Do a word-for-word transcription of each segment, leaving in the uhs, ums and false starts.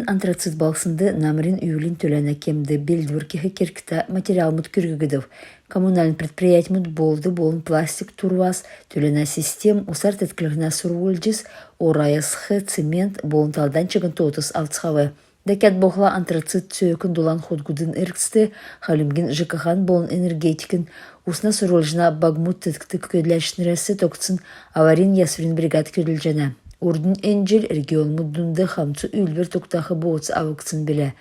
Антрацит балһснд намрин-үвлин түләнә кемд белдвр кех кергтә материалмуд күрггдв. Коммунальн предприятьмуд болд болн пластик турвас түләнә систем, усар тетклһнә сурвлҗс, ор аясх, цемент болн талдан чигн тоотс авцхав. Дәкәд болхла Антрацит цөөкн дулан худгудын эргцд Хальмгин ЖКХ-н болн энергетикин, усна сурвлҗна багмуд теткдг көдләчнрәс тогтсн аварийн-ясврин бригад көдлҗәнә. Урднь эн җил регионмуд дунд хамцу үүлдвр тогтах бооц авгдсн билә.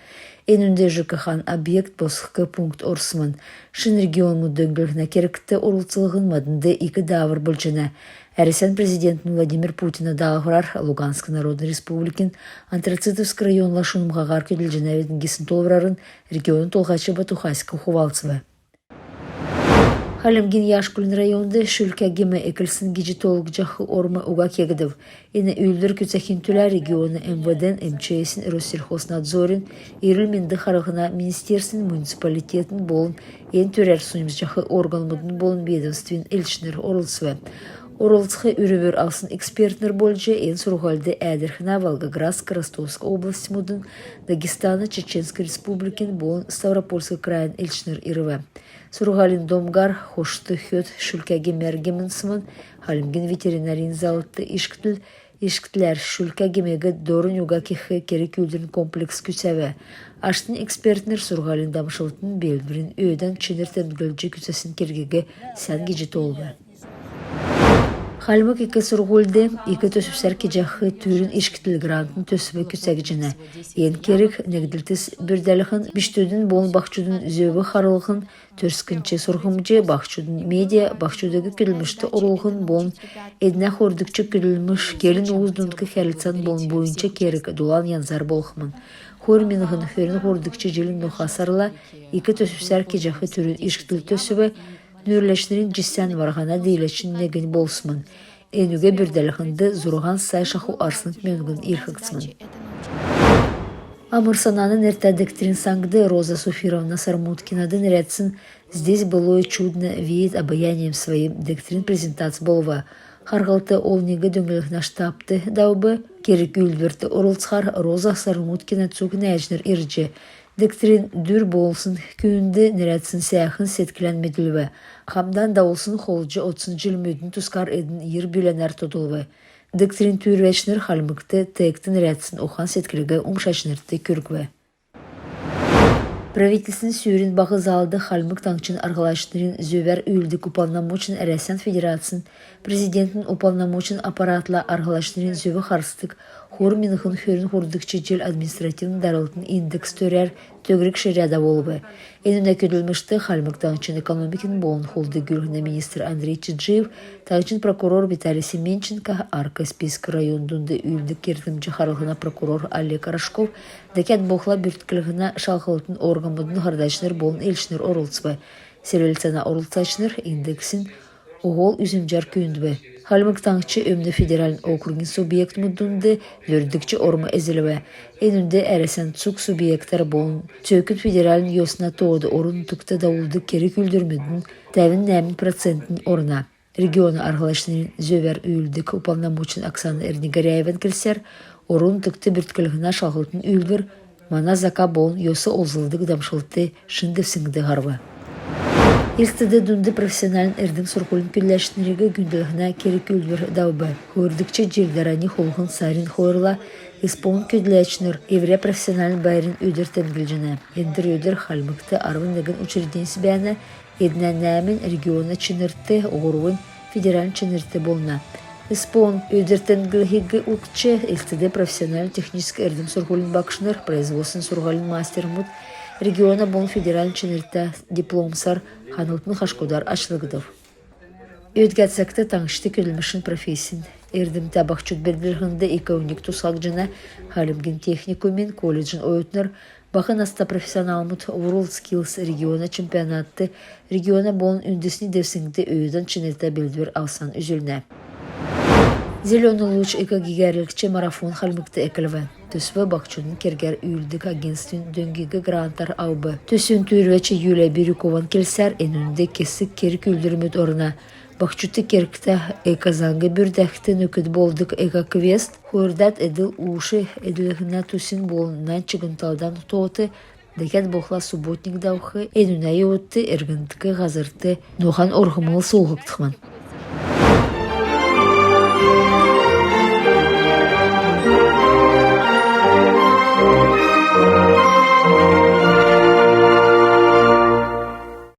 Энүнд ЖКХ-н объект босхх пункт орсмн. Шин регионмуд дөңнлһнә кергт орлцлһн маднд ик даавр болҗана. Әрәсән президентин Владимир Путина даалһврар Луганск Народн Республикин Антрацитовск районла шунмһаһар көдлҗәнәвидн гисн тоолврарн региона толһач Бату Хасиков хувалцв. Хальмгин Яшкулин районд шүлкә гем эклсн гиҗ тоолгдҗах орм уга кегдв. Эн үүлдвр күцәхин төлә региона МВД-н, МЧС-ин, Россельхознадзорин, эрүл-менд харлһна министерствин, муниципалитетин болн эн төрәр соньмсҗах органмудын болн ведомствин элчнр орлцв. Орлцх үрвр авсн экспертнр болҗ эн сурһульд Әәдрхнә, Волгоградск, Ростовск областьмудын, Дагестана, Чеченск Республикин болн Ставропольск крайин элчнр ирв. Сурһулин домгар хошт хөд шүлкә гемәр гемнсмн. Хальмгин ветеринарин заллт ишкдл, ишкдләр шүлкә гемиг дорнь уга кех керг-үүлдврин комплекс күцәв. Аштнь экспертнр сурһулин дамшлтын белдврин өөдән чинр темдглҗ күцәсн кергиг сән гиҗ тоолв. Хальмг ик сурһульд ик төсвсәр кеҗәх түрүн ишкдл грантын төсв күцәгдҗәнә. Эн керг негдлтс бүрдәлһн, бичкдүдин болн баһчудын зөв харлһн, төрскнч сурһмҗ, баһчудын медиа, баһчудыг көдлмшт орулһн болн эднә хойрдгч көдлмш келн-улс дундк хәрлцән болн буйнч керг дулан янзар болхмн. Хойр миңһн хөрн хойрдгч җилин ноха сарла ик төсвсәр кеҗәх түрүн ишкдл төсв нүүрләчнрин җисән марһана дииләчин негнь болсмн. Энүг бүрдәлһнд зурһан сай шаху арслң мөңгн йилһгдсмн. Амур-Сананын нертә дегтрин саңд Роза Суфировна Сармуткинад нерәдсн «Здесь былое чудно веет обаянием своим» дегтрин презентац болв. Харһлт олниг дөңнлһнә штабд давв. Керг-үүлдврт орлцхар Роза Сармуткина цуг нәәҗнр ирҗ, дегтрин дүр болсн күүнд нерәдсн сәәхн седклән медүлв. Хамдан давулсн холҗ одсн җилмүдин тускар эдн йир бүләнәр тодлв. Дегтрин түүрвәчнр Хальмгт теегт нерәдсн ухан-седклиг умшачнрт күргв. Правительствин сүрин баһ залд Хальмг Таңһчин арһлачнрин зөвәр үүлддг уполномоченн, Әрәсән Федерацин Президентин уполномоченн аппаратла арһлачнрин зөв харсдг хойр миңһн хөрн хойрдгч җил административн даралтын индекс төрәр төгрг ширә давулв. Энүнә көдлмшт Хальмг Таңһчин экономикин болн хулд-гүүлһнә министр Андрей Чиджиев, таңһчин прокурор Виталий Семенченко, Арк-Каспийск район дунд үүлддг йиртмҗ харлһна прокурор Олег Рожков, дәкәд болхла бүртклһнә шалһлтын органмудын һардачнр болн элчнр орлцв. Селвлцәнә орлцачнр индексин һол үзмҗәр күүндв. Хальмг Таңһч Өмн федеральн округин субъектмуд дунд дөрвдгч орм эзлв. Энүнд Әрәсән цуг субъектәр болн цөөкн федеральн йосна тоод орн-нутгт давулдг керг-үүлдврмүдин тәвн нәәмн процентнь орна. Региона арһлачнрин зөвәр үүлддг уполномоченн Оксана Эрдни-Горяеван келсәр, орн-нутгт бүртклһнә шалһлтын үүлдвр мана зака болн йос олзлдг дамшлт шин девсңд һарв. Элстд дунд профессиональн эрдм-сурһулин көдләчнриг гүндллһнә керг-үүлдвр давв. Хойрдгч җил дарани хулһн сарин хойрла СПО-н көдләчнр эврә профессиональн байрин өдр темдглҗәнә. Эндр өдр Хальмгт арвн негн учрежденьс бәәнә, эднә нәәмнь региона чинрт, һурвнь федеральн чинрт болна. СПО-н өдр темдглһиг угтҗ, Элстд профессиональн-техническ эрдм-сурһулин багшнр, производственн сурһулин мастермуд региона болн федеральн чинртә дипломсар, ханлтын хашкудар ачлгдв. Өдгә цагт таңһчд көдлмшин профессин эрдмтә баһчуд белдлһнд ик оньг тусхагдҗана. Хальмгин техникумин, колледжин оютнр, баһ наста профессионалмуд WorldSkills региона чемпионатд, региона болн үндсни девсңд өөдән чинртә белдвр авсан үзүлнә. «Зелёный луч» экогегәрлгч марафон Хальмгт эклв. Төсв баһчудын кергәр үүлддг агентствин дөңгиг грантар авв. Төсвин түүрвәч Юлия Бирюкован келсәр, энүнд кесг керг-үүлдврмүд орна. Баһчудт кергтә экозаңг бүрдәхд нөкд болдг экоквест, хойрдад эдл-уш эдлһнә тусин болн нань чигн талдан тоот, дәкәд болхла субботник давх энүнә йовудт эргндк һазрт ноһан орһмл суулһгдхмн.